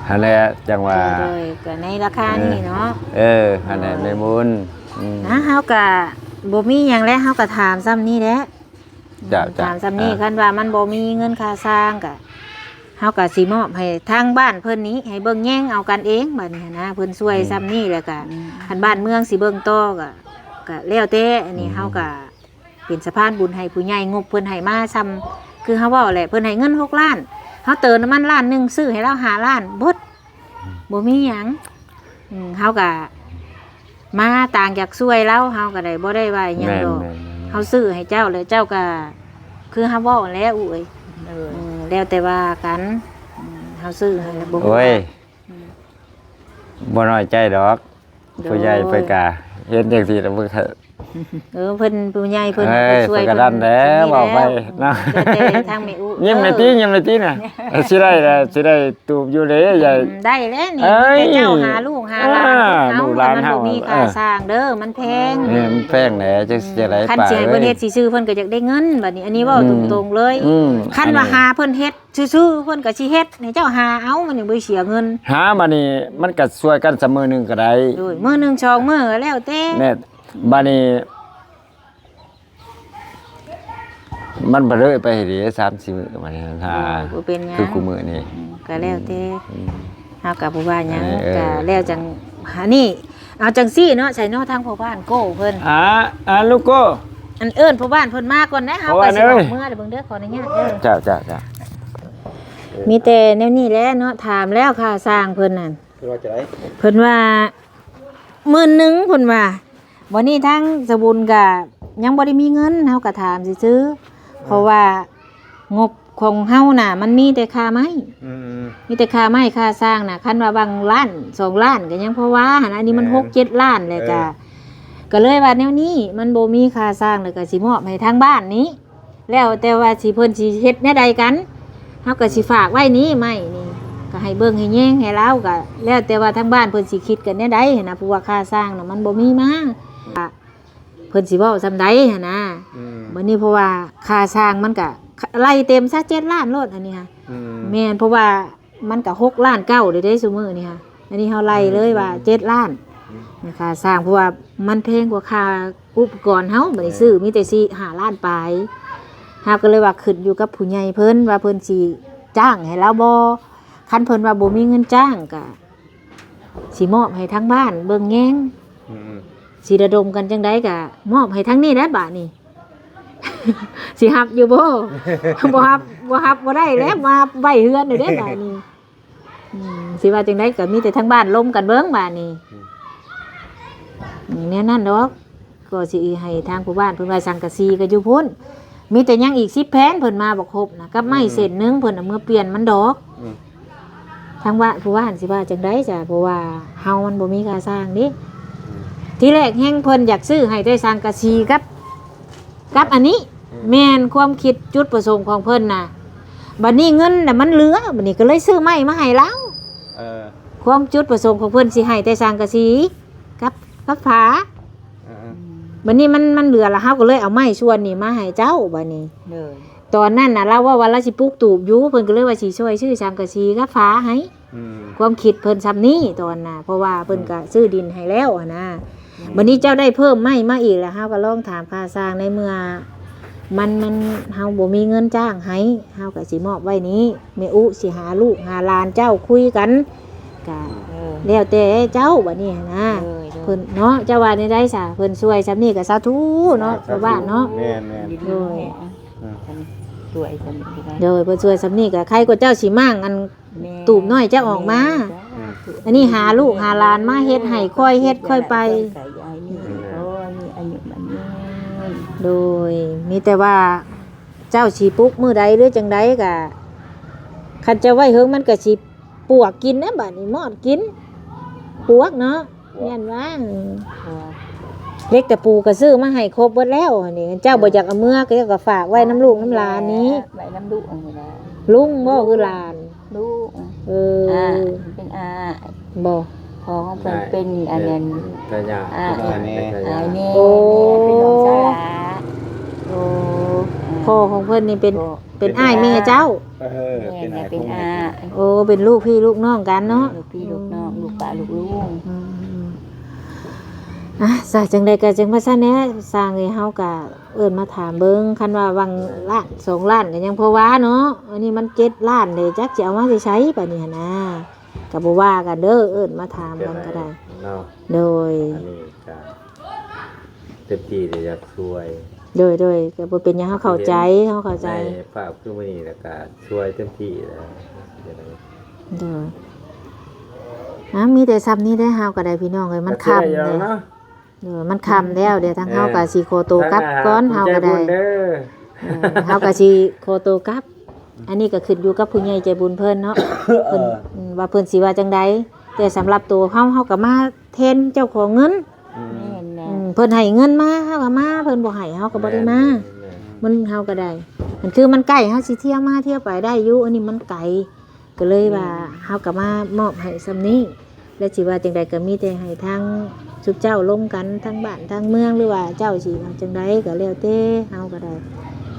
ຫັ້ນແຫຼະ ຈັ່ງວ່າ ໂດຍ ໂດຍ ກໍໃນລາຄານີ້ເນາະ ເອີ ຫັ້ນແຫຼະ ໂດຍ ແມ່ບຸນ ອືມ ນະ ເຮົາກໍບໍ່ມີຫຍັງແຫຼະ ເຮົາກໍຖາມສ່ຳນີ້ແຫຼະ ເຈົ້າ ເຈົ້າ ຖາມສ່ຳນີ້ ອ່າ ຄັນວ່າມັນບໍ່ມີເງິນຄ່າສ້າງກະ ເຮົາກະຊິມອບໃຫ້ທາງບ້ານເພິ່ນນີ້ ໃຫ້ເບິ່ງແຍງເອົາກັນເອງ ບາດນີ້ຫັ້ນນະ ເພິ່ນຊ່ວຍ ອືມ ສ່ຳນີ້ ແລ້ວກະ ອືມ ຄັນບ້ານເມືອງຊິເບິ່ງຕໍ່ກະ ກະແລ້ວແຕ່ ອັນນີ້ ອືມ ເຮົາກະເປັນສະພານບຸນໃຫ້ຜູ້ໃຫຍ່ ງົບເພິ່ນໃຫ້ມາສ່ຳ ຄືເຮົາເວົ້າແຫຼະ ເພິ່ນໃຫ້ເງິນຫົກລ້ານ ເຮົາເຕີມນ້ຳມັນລ້ານໜຶ່ງ ຊື້ໃຫ້ລາວຫ້າລ້ານ ເບິດ ອືມ ບໍ່ມີຫຍັງ ອືມ ເຮົາກະມາຕ່າງຈາກຊ່ວຍລາວ ເຮົາກະໄດ້ ບໍ່ໄດ້ວ່າອີ່ຫຍັງດອກ ແມ່ນໆໆ ເຮົາຊື້ໃຫ້ເຈົ້າ ແລ້ວເຈົ້າກະ ຄືເຮົາເວົ້າແຫຼະ ອຸ້ຍ ເອີ ອືມ ແລ້ວແຕ່ວ່າກັນ ອືມ ເຮົາຊື້ໃຫ້ແລ້ວບໍ່ ໂອ້ຍ ອືມ ບໍ່ນ້ອຍໃຈດອກ ໂດຍ ຜູ້ໃຫຍ່ເພິ່ນກະເຫັນຈັ່ງຊີ້ແລ້ວ ເພິ່ນ ເອີ ເພິ່ນຜູ້ໃຫຍ່ເພິ່ນ ເອີ ກໍຊ່ວຍ ເພິ່ນກໍດັນແຫຼະ ເພິ່ນ ເວົ້າໄປເນາະ ແຕ່ທາງແມ່ອຸ ຍິ້ມແດ່ຕິ ຍິ້ມແດ່ຕິນະ ເອີ ຊິໄດ້ລະ ຊິໄດ້ຕູບຢູ່ເດ້ ອືມ ຍາຍ ໄດ້ແລ້ວນີ້ ເອີຍ ມີແຕ່ເຈົ້າຫາລູກຫາຫຼານ ອ່າ ເຮົາ ລູກຫຼານເຮົາ ມັນບໍ່ມີຄ່າ ເອີ ສ້າງເດີ ມັນແພງ ເອີ ມັນແພງແຫຼະ ຈັກຊິຈັ່ງໃດ ຄັນຊິໃຫ້ເພິ່ນເຮັດຊື່ໆ ເພິ່ນກໍຢາກໄດ້ເງິນ ບາດນີ້ ອັນນີ້ເວົ້າ ອືມ ຕົງໆເລີຍ ອືມ ຄັນວ່າ ອັນນີ້ ຫາເພິ່ນເຮັດ ຊື່ໆ ເພິ່ນກໍຊິເຮັດໃຫ້ເຈົ້າຫາເອົາ ມັນຍັງບໍ່ໄດ້ເສຍເງິນ ຫາ ບາດນີ້ມັນກໍຊ່ວຍກັນຊະມື້ໜຶ່ງກໍໄດ້ ໂດຍ ມື້ໜຶ່ງສອງມື້ກໍແລ້ວແຕ່ ແມ່ນ ບາດນີ້ມັນບໍ່ເລີຍໄປເດ້ ສາມສີ່ມື້ ບາດນີ້ ໂດຍ ຫາ ບໍ່ເປັນຫຍັງ ຄືຄູ່ມື້ນີ້ ອືມ ກໍແລ້ວແຕ່ ອືມ ເຮົາກໍບໍ່ວ່າຫຍັງ ອັນນີ້ ເອີ ກໍແລ້ວຈັ່ງ ອັນນີ້ ເອົາຈັ່ງຊີ້ເນາະ ໃສ່ເນາະ ທາງພໍ່ບ້ານໂກ້ເພິ່ນ ອ່າ ອ່າ ລູກໂກ້ ອັນ ເອີ້ນພໍ່ບ້ານເພິ່ນມາກ່ອນນະ ເຮົາກໍຊິອອກເມືອເດີ ເບິ່ງເດີ ຂໍອະນຸຍາດເດີ ເຈົ້າ ເຈົ້າ ເຈົ້າ ມີແຕ່ແນວນີ້ແຫຼະເນາະ ຖາມແລ້ວຄ່າສ້າງເພິ່ນນັ້ນ ເພິ່ນວ່າຈັ່ງໃດ? ເພິ່ນວ່າໝື່ນໜຶ່ງ ເພິ່ນວ່າ ບັດນີ້ທາງສະບຸນກໍຍັງບໍ່ໄດ້ມີເງິນ ເຮົາກໍຖາມຊື່ໆ ເອີ ເພາະວ່າງົບ ຂອງເຮົານະ ມັນມີແຕ່ຄ່າໄມ້ ອືມ ມີແຕ່ຄ່າໄມ້ຄ່າສ້າງນະ ຄັນວ່າຫວ່າງລ້ານສອງລ້ານກໍຍັງພໍວ່າຫັ້ນ ອັນນີ້ມັນ ແມ່ນ ຫົກເຈັດລ້ານ ແລ້ວກໍ ເອີ ກໍເລີຍວ່າແນວນີ້ ມັນບໍ່ມີຄ່າສ້າງ ແລ້ວກໍຊິມອບໃຫ້ທາງບ້ານນີ້ ແລ້ວແຕ່ວ່າຊິ ເພິ່ນຊິເຮັດແນວໃດກັນ ເຮົາກໍຊິຝາກໄວ້ນີ້ ໄມ້ນີ້ ກໍໃຫ້ເບິ່ງໃຫ້ແຍງໃຫ້ລາວ ກໍແລ້ວແຕ່ວ່າທາງບ້ານເພິ່ນຊິຄິດກັນແນວໃດຫັ້ນນະ ເພາະວ່າຄ່າຊ່າງນະມັນບໍ່ມີມາ ເພິ່ນຊິເວົ້າສ່ຳໃດຫັ້ນນະ. ອືມ ບັດນີ້ເພາະວ່າຄ່າຊ່າງມັນກະໄລ່ເຕັມຊະ ເຈັດລ້ານໂລດ ອັນນີ້ຫັ້ນ. ອືມ ແມ່ນ ເພາະວ່າມັນກະຫົກລ້ານເກົ້າເດ້ ເດ້ ຊຸມື້ນີ້ຫັ້ນ. ອັນນີ້ເຮົາໄລ່ເລີຍວ່າ ອືມ ເຈັດລ້ານ ອືມ ຄ່າຊ່າງ ເພາະວ່າມັນແພງກວ່າຄ່າອຸປະກອນເຮົາ. ບັດນີ້ ແມ່ນ ຊື້ມີແຕ່ສີ່ຫ້າລ້ານປາຍ ເຮົາກໍເລີຍວ່າຂຶ້ນຢູ່ກັບຜູ້ໃຫຍ່ເພິ່ນວ່າເພິ່ນຊິຈ້າງໃຫ້ລາວບໍ່. ຄັນເພິ່ນວ່າບໍ່ມີເງິນຈ້າງກະ ຊິມອບໃຫ້ທາງບ້ານເບິ່ງແຍງ ອືມໆ ຊິລະດົມກັນຈັ່ງໃດກະມອບໃຫ້ທາງນີ້ແຫຼະບາດນີ້. ຊິຮັບຢູ່ບໍ່? ບໍ່ຮັບ ບໍ່ຮັບບໍ່ໄດ້ແຫຼະ ມາໄວ້ເຮືອນນີ້ເດ້ບາດນີ້. ອືມ ຊິວ່າຈັ່ງໃດກະມີແຕ່ທາງບ້ານລົມກັນເບິ່ງບາດນີ້. ອືມ ອືມ ແນວນັ້ນດອກ. ກໍຊິໃຫ້ທາງຜູ້ບ້ານເພິ່ນວ່າ ສັງກະສີກໍຢູ່ພຸ້ນ ມີແຕ່ຍັງອີກສິບແຜ່ນ ເພິ່ນມາບໍ່ຄົບນະ ກັບໄມ້ ອືມ ເສັ້ນໜຶ່ງ ເພິ່ນເອົາເມືອປ່ຽນມັນດອກ. ອືມ ທາງວ່າ ຜູ້ວ່າຫັ້ນຊິວ່າຈັ່ງໃດຈ້ະ ເພາະວ່າເຮົາມັນບໍ່ມີຄ່າສ້າງເດ້. ອືມ ທີແລກແຮງເພິ່ນຢາກຊື້ໃຫ້ແຕ່ສັງກະສີກັບ ກັບອັນນີ້. ອືມ ແມ່ນຄວາມຄິດຈຸດປະສົງຂອງເພິ່ນນະ. ບັດນີ້ເງິນນະມັນເຫຼືອ ບັດນີ້ກໍເລີຍຊື້ໄມ້ມາໃຫ້ລາວ. ເອີ ຄວາມຈຸດປະສົງຂອງເພິ່ນຊິໃຫ້ແຕ່ສັງກະສີກັບ ກັບຝາ. ເອີໆ ບັດນີ້ມັນ ມັນເຫຼືອລະ ເຮົາກໍເລີຍເອົາໄມ້ສ່ວນນີ້ມາໃຫ້ເຈົ້າບັດນີ້. ໂດຍ ຕອນນັ້ນນະລາວເວົ້າວ່າລາວຊິປຸກຕູບຢູ່ ເພິ່ນກໍເລີຍວ່າຊິຊ່ວຍຊື້ສັງກະສີກັບຝາໃຫ້. ອືມ ຄວາມຄິດເພິ່ນສ່ຳນີ້ຕອນນະ ເພາະວ່າເພິ່ນ ອືມ ກໍຊື້ດິນໃຫ້ແລ້ວຫັ້ນນະ. ອືມ ບັດນີ້ເຈົ້າໄດ້ເພີ່ມໄມ້ມາອີກແລ້ວ ເຮົາກໍລອງຖາມຄ່າຊ່າງ ໃນເມື່ອມັນ ມັນ ເຮົາບໍ່ມີເງິນຈ້າງໃຫ້ ເຮົາກໍຊິມອບໄວ້ນີ້. ແມ່ອຸຊິຫາລູກຫາຫຼານເຈົ້າຄຸຍກັນ ກະ ເອີ ແລ້ວແຕ່ເຈົ້າບັດນີ້ຫັ້ນນະ. ໂດຍໆ ເພິ່ນເນາະ ເຈົ້າວ່າແນວໃດຊະ? ເພິ່ນຊ່ວຍສ່ຳນີ້ກໍສາທຸເນາະ ສາທຸ ຊາວບ້ານເນາະ. ແມ່ນໆ ໂດຍ ອືມ ຊ່ວຍສ່ຳນີ້ກໍໄດ້. ໂດຍ ເພິ່ນຊ່ວຍສ່ຳນີ້ກໍໄຄກວ່າເຈົ້າຊິມ້າງອັນ ແມ່ນ ຕູບນ້ອຍເຈົ້າອອກມາ. ແມ່ນ ອືມ ອັນນີ້ຫາລູກຫາຫຼານມາເຮັດໃຫ້ ຄ່ອຍເຮັດຄ່ອຍໄປ. ໂດຍ ມີແຕ່ວ່າເຈົ້າຊິປຸກມື້ໃດ ຫຼື ຈັ່ງໃດກະ ຄັນເຈົ້າໄວ້ເຫິງມັນກະຊິ ປວກກິນນະ ບາດນີ້ມອດກິນ ປວກເນາະ ປວກ ຢ້ານວ່າ ປວກ ເຫຼັກຕະປູກໍຊື້ມາໃຫ້ຄົບເບິດແລ້ວນີ້. ເຈົ້າບໍ່ຢາກເອົາເມືອ ກໍ ກໍຝາກໄວ້ນຳລູກນຳຫຼານນີ້ ໄວ້ນຳລູກນີ້ແຫຼະ. ລຸງບໍ່ ຄືຫຼານ? ລູກ ເອີ ອ່າ ເປັນອ້າຍບໍ່? ພໍ່ຂອງເພິ່ນເປັນອັນນັ້ນ ເປັນຕາຍາດ ອ້າຍ ເປັນອ້າຍແນ່ ອ້າຍແນ່ ໂອ້ ເປັນນ້ອງສາວຫຼ້າ. ໂອ້ ພໍ່ຂອງເພິ່ນນີ້ເປັນ ເປັນອ້າຍແມ່ເຈົ້າ? ເອີ ເປັນອ້າຍ ເປັນອ້າຍ. ໂອ້ ເປັນລູກພີ່ລູກນ້ອງກັນເນາະ ເປັນລູກພີ່ລູກນ້ອງ ລູກປ້າລູກລຸງ. ອືມ ອ່ະ ຊະ ຈັ່ງໃດກໍຈັ່ງວ່າຊັ້ນແຫຼະ ຊ່າງເອີຍ. ເຮົາກໍເອີ້ນມາຖາມເບິ່ງ ຄັນວ່າຫວ່າງລ້ານສອງລ້ານກໍຍັງພໍວ່າເນາະ ອັນນີ້ມັນເຈັດລ້ານເດ້ ຈັກຊິເອົາມາແຕ່ໃສບາດນີ້ຫັ້ນນາ. ກໍບໍ່ວ່າກັນເດີ ເອີ້ນມາຖາມກັນກໍໄດ້ເນາະ. ໂດຍ ອັນນີ້ກໍເຕັມທີ່ທີ່ຢາກຊ່ວຍ. ໂດຍໆ ກໍບໍ່ເປັນຫຍັງ ເຮົາເຂົ້າໃຈ ເຮົາເຂົ້າໃຈ. ໃນພາບຄືມື້ນີ້ແລ້ວກໍຊ່ວຍເຕັມທີ່ແລ້ວ. ໂດຍ ອ່າ ມີແຕ່ຊ່ຳນີ້ແຫຼະ ເຮົາກໍໄດ້ ພີ່ນ້ອງເອີຍ ມັນຄ່ຳແລ້ວເນາະ. ເອີ ມັນຄ່ຳແລ້ວ ດຽວທາງເຮົາກໍຊິຂໍໂຕກັບກ່ອນ ເຮົາກໍໄດ້ ເອີ ເຮົາກໍຊິຂໍໂຕກັບ. ອັນນີ້ກໍຂຶ້ນຢູ່ກັບຜູ້ໃຫຍ່ໃຈບຸນເພິ່ນເນາະ ເອີ ເພິ່ນ ອືມ ວ່າເພິ່ນຊິວ່າຈັ່ງໃດ. ແຕ່ສຳລັບໂຕເຮົາ ເຮົາກໍມາແທນເຈົ້າຂອງເງິນ. ອືມ ແມ່ນແຫຼະ ອືມ ເພິ່ນໃຫ້ເງິນມາ ເຮົາກໍມາ ເພິ່ນບໍ່ໃຫ້ ເຮົາກໍບໍ່ໄດ້ມາ. ແມ່ນ ແມ່ນ ມັນ ເຮົາກໍໄດ້ ມັນຄືມັນໃກ້ ເຮົາຊິທ່ຽວມາທ່ຽວໄປໄດ້ຢູ່. ອັນນີ້ມັນໄກ ກໍເລີຍວ່າ ອືມ ເຮົາກໍມາມອບໃຫ້ສ່ຳນີ້ ແລະ ຊິວ່າຈັ່ງໃດກໍມີແຕ່ໃຫ້ທາງຊຸມເຈົ້າລົມກັນ ທາງບ້ານທາງເມືອງ ຫຼືວ່າເຈົ້າຊິວ່າຈັ່ງໃດກໍແລ້ວແຕ່ ເຮົາກໍໄດ້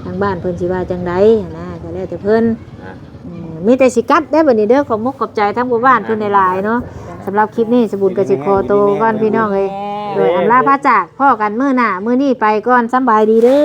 ທາງບ້ານເພິ່ນຊິວ່າຈັ່ງໃດຫັ້ນນະ ກໍແລ້ວແຕ່ເພິ່ນ. ອ່ະ ເອີ ມີແຕ່ຊິກັບເດີບັດນີ້ເດີ. ຂອບມຸກຂອບໃຈທາງຜູ້ບ້ານເພິ່ນຫຼາຍໆເນາະ. ສຳລັບຄລິບນີ້ ສະບຸນກໍຊິຂໍໂຕກ່ອນ ພີ່ນ້ອງເອີຍ. ໂດຍ ອຳລາພາຈາກ ພໍ້ກັນມື້ໜ້າ ມື້ນີ້ໄປກ່ອນ ສຳບາຍດີເດີ.